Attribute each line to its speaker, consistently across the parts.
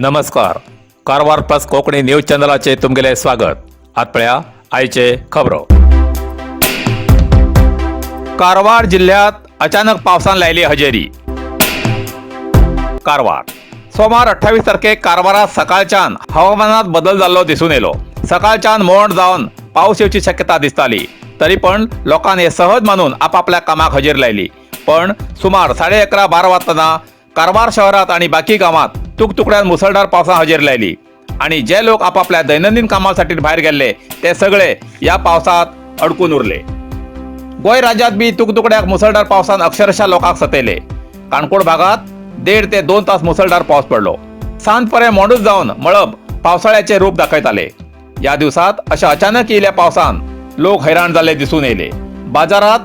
Speaker 1: नमस्कार, Karwar plus Konkani news चॅनलाचे तुमगेले स्वागत. आत पळया आयचे खबरो. कारवार जिल्ह्यात अचानक पावसान लायली हजेरी. कारवार, सोमार 28 तारखेक कारवारात सकाळच्यान हवामानात बदल जाल्लो दिसून येयलो. सकाळच्यान मोड जावन पावस येवची शक्यता दिसताली, तरी पण लोकांनी हे सहज मानून आपापल्या कामाक हजेरी लायली. पण सुमार 11:30 12 वाजताना कारवार शहरात आणि बाकी गावात तुकतुकड्यान मुसळधार पावसान हजेरी लायली आणि जे लोक आपापल्या दैनंदिन कामासाठी भायर गेल्ले ते सगळे या पावसात अडकून उरले. गोंय राज्यात बी तुकतुकड्याक मुसळधार पावसान अक्षरशः लोकांक सतयले. काणकोण भागात 1.5 ते 2 तास मुसळधार पाऊस पडलो. सांजपर्यंत मोडूच जावन मळब पावसाळ्याचे रूप दाखयताले. या दिवसात अशा अचानक येयल्या पावसान लोक हैराण जाल्ले दिसून येयले. बाजारात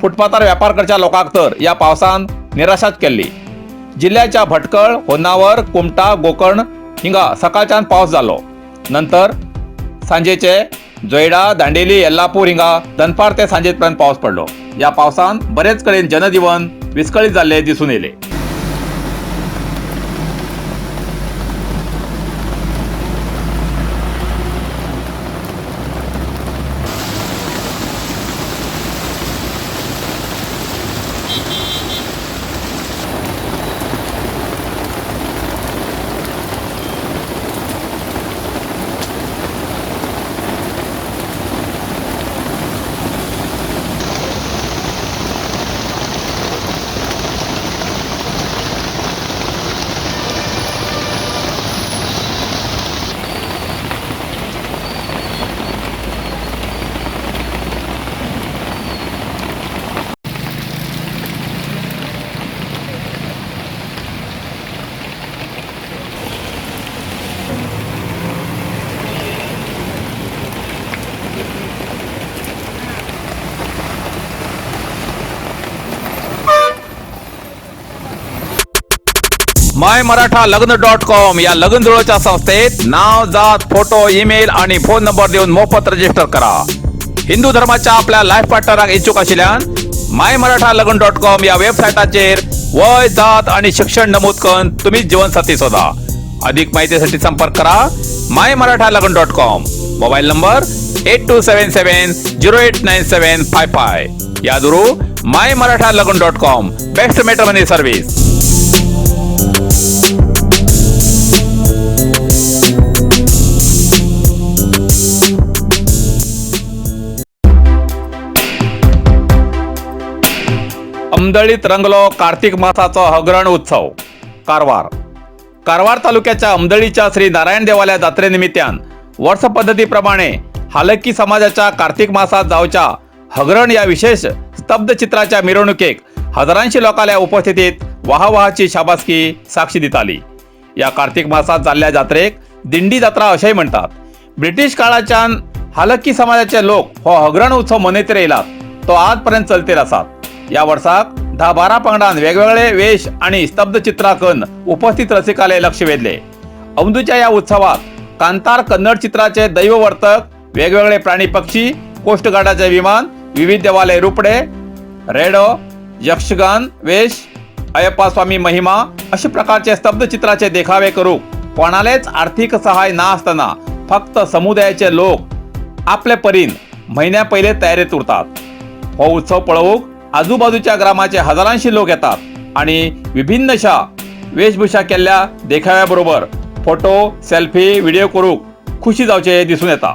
Speaker 1: फुटपाथार व्यापार करच्या लोकांक तर या पावसान निराशाच केल्ली. जिल्ह्याच्या भटकळ, होन्नावर, कुमटा, गोकर्ण हिंगा सकाळच्यान पावस जालो. नंतर सांजेचे जोयडा, दांडेली, येल्लापूर हिंगा दनपार ते सांजेपर्यंत पावस पडलो. या पावसान बरेच कडेन जनजीवन विस्कळीत जाल्ले दिसून येयले. माय मराठा लग्न डॉट कॉम या लग्न जुळोच्या संस्थेत नाव, जात, फोटो, ईमेल आणि फोन नंबर देऊन मोफत रजिस्टर करा. हिंदू धर्माच्या आपल्या लाईफ पार्टनराक इच्छुक आशिल्ल्यान माय मराठा लग्न डॉट कॉम या वेबसाईटाचेर वय, जात आणि शिक्षण नमूद करून तुम्हीच जीवनसाथी शोधा. अधिक माहितीसाठी संपर्क करा माय मराठा लग्न dot com, mobile number 8277089755. या दुरू माय मराठा लग्न dot com, best matrimony service. अमदळीत रंगलो कार्तिक मासाचो हगरण उत्सव. कारवार, कारवार तालुक्याच्या अमदळीच्या श्री नारायण देवाल्या जात्रेनिमित्तान वर्ष पद्धतीप्रमाणे हालक्की समाजाच्या कार्तिक मासात जावच्या हगरण या विशेष स्तब्ध चित्राच्या मिरवणुकेक हजारांशी लोकांच्या उपस्थितीत वाहवाहाची शाबासकी साक्षी दिताली. या कार्तिक मासात जाल्ल्या जात्रेक दिंडी जात्रा अशेंय म्हणतात. ब्रिटीश काळाच्यान हालक्की समाजाचे लोक हो हगरण उत्सव मनयत येयलात, तो आजपर्यंत चलतेर आसात. या वर्साक 10-12 पंगडान वेगवेगळे वेश आणि स्तब्ध चित्रांकन उपस्थित रसिकाले लक्ष वेधले. अंदूच्या या उत्सवात कांतार कन्नड चित्राचे दैववर्तक, वेगवेगळे प्राणी पक्षी, कोस्ट गार्डाचे विमान, विविध देवाले रुपडे, रेडो, यक्षगान वेश, अय्यप्पा स्वामी महिमा अशा प्रकारचे स्तब्ध चित्राचे देखावे करूक कोणालेच आर्थिक सहाय्य ना असताना फक्त समुदायाचे लोक आपले परीन म्हयन्या पयले तयारीत उरतात. हो उत्सव पळोवंक आजूबाजूच्या ग्रामाचे हजारांशी लोक येतात आणि विभिन्नशा वेशभूषा केल्ल्या देखाव्याबरोबर फोटो, सेल्फी, व्हिडिओ करूक खुशी जावचे दिसून येता.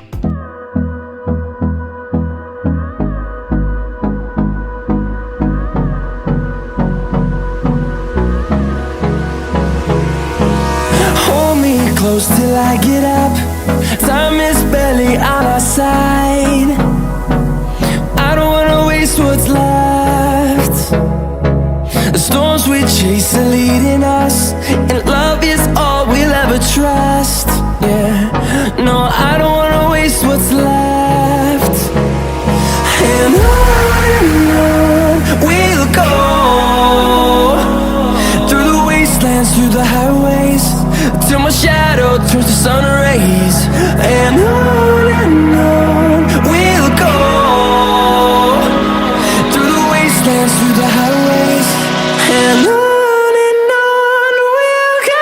Speaker 2: Hold me close till I get up. Time is barely on our side. I don't wanna waste what's left. The storms we chase are leading us, and love is all we'll ever trust. Yeah, no, I don't wanna waste what's left. And on we'll go, through the wastelands, through the highways, till my shadow turns to sun rays. And on we'll go, through the wastelands, through the highways, and on we'll go.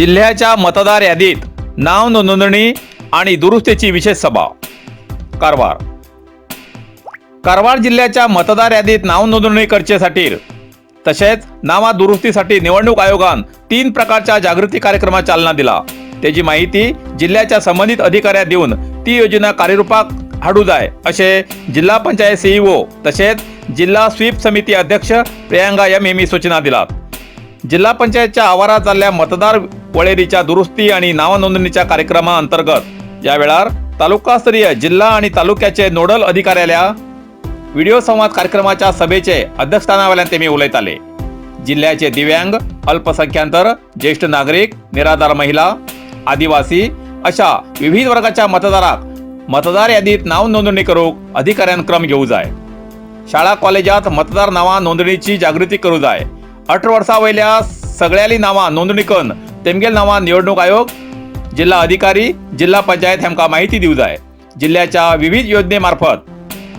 Speaker 1: जिल्ह्याच्या मतदार यादीत नाव नोंदणी आणि दुरुस्तीची विशेष सभा. कारवार. कारवार जिल्ह्याच्या मतदार यादीत नाव नोंदणी करचेसाठी तसेच नावा दुरुस्तीसाठी निवडणूक आयोगान 3 प्रकारच्या जागृती कार्यक्रमात चालना दिला. त्याची माहिती जिल्ह्याच्या संबंधित अधिकाऱ्या देऊन ती योजना कार्यरूपाक हाडू जाय, असे जिल्हा पंचायत सीईओ तसेच जिल्हा स्वीप समिती अध्यक्ष प्रियांका एम यांनी सूचना दिलात. जिल्हा पंचायतच्या आवारात जाल्ल्या मतदार वळेरीच्या दुरुस्ती आणि नावनोंदणीच्या कार्यक्रमाअंतर्गत या वेळार तालुकास्तरीय, जिल्हा आणि तालुक्याचे नोडल अधिकाऱ्याल्या व्हिडिओ संवाद कार्यक्रमाच्या सभेचे अध्यक्षस्थानावेल्यान तेमी उलयताले. जिल्ह्याचे दिव्यांग, अल्पसंख्यातर, ज्येष्ठ नागरिक, निराधार महिला, आदिवासी अशा विविध वर्गाच्या मतदाराक मतदार यादीत नाव नोंदणी करूक अधिकाऱ्यान क्रम घेऊ जाय. शाळा कॉलेजात मतदार नावां नोंदणीची जागृती करू जाय. 18 वर्सां वयल्या सगळ्यांली नावां नोंदणी करून तेमगेल नावां निवडणूक आयोग, जिल्हा अधिकारी, जिल्हा पंचायत हेमकां माहिती दिवं जाय. जिल्ह्याच्या विविध योजनेमार्फत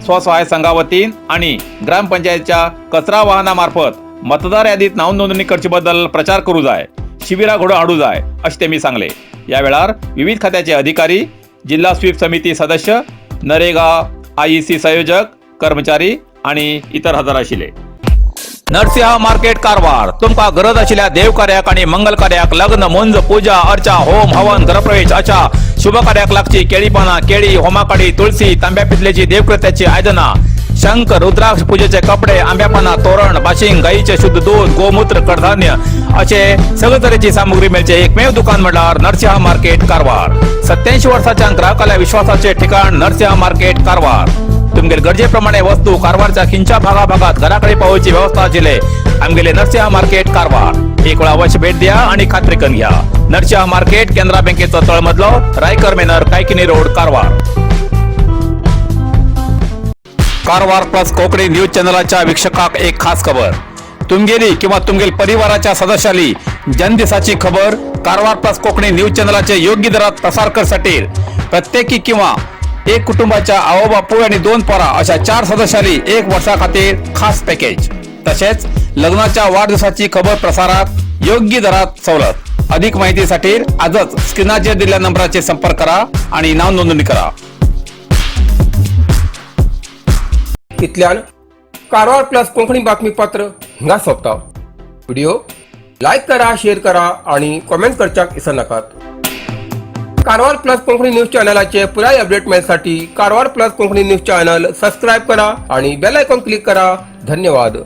Speaker 1: स्वसहाय संघा वतीन आणि ग्रामपंचायतच्या कचरा वाहनामार्फत मतदार यादीत नाव नोंदणी करचे बद्दल प्रचार करू जाय, शिबिरा घडोवन हाडू जाय, अशें तेमी सांगले. या वेळार विविध खात्याचे अधिकारी, जिल्हा स्वीप समिती सदस्य, नरेगा आयईसी संयोजक, कर्मचारी आणि इतर हजर आशिल्ले. नरसिंह मार्केट कारवार. तुमका गरज आशिल्ल्या देवकार्याक आणि मंगल कार्याक, लग्न, मुंज, पूजा अर्चा, होम हवन, गृहप्रवेश अशा शुभ कार्याक लागची केळी पानां, केळी, होमाकाडी, तुळसी, तांब्या पितलेची देवकृत्याची आयदनां, शंख, रुद्राक्ष, पूजेचे कपडे, आंब्या पानां, तोरण, बाशिंग, गाईचे शुद्ध दूध, गोमूत्र, कडधान्य असे सगळे तरेची सामुग्री मेळचे एकमेव दुकान म्हणल्यार नरसिंह मार्केट कारवार. 87 वर्साच्या ग्राहकाला विश्वासाचे ठिकाण नरसिंह मार्केट कारवार. तुमगेल गरजेप्रमाणे वस्तू कारवारच्या खिंच्या भागा भागात घराकडे पावोवची व्यवस्था आशिल्ले आमगेले नरसिंह मार्केट कारवार. एक वेळा अवश्य भेट द्या आणि खात्री करून घ्या. नरसिंह मार्केट, केनरा बँकेचो तळमजलो, Raikar manner, Kaikini road, Karwar. Karwar plus Konkani news चॅनलाच्या वीक्षकाक एक खास खबर. तुमगेली किंवा तुमगेल परिवाराच्या सदस्याली जन्मदिसाची खबर कारवार प्लस कोकणी न्यूज चॅनलाचे योग्य दरात प्रसार करसाठी प्रत्येकी किंवा एक कुटुंबाच्या आवो बापूय आणि दोन पोरा अशा चार सदस्याली एक वर्षा खातीर खास पॅकेज. तसेच लग्नाच्या वाढदिवसाची खबर प्रसारात योग्य दरात सवलत. अधिक माहितीसाठी आजच स्क्रीनाचेर दिलेल्या नंबराचे संपर्क करा आणि नाव नोंदणी करा.
Speaker 3: इतल्यान कारवार प्लस कोंकणी बातमीपत्र हांगा सोंपता. व्हिडिओ लायक करा, शेअर करा आणि कॉमेंट करच्याक विसरनाकात. कारवार प्लस कोंकणी न्यूज चॅनलाचे पुराय update मेळसाठी Karwar plus Konkani news channel subscribe करा आणि बेल आयकॉन क्लिक करा. धन्यवाद.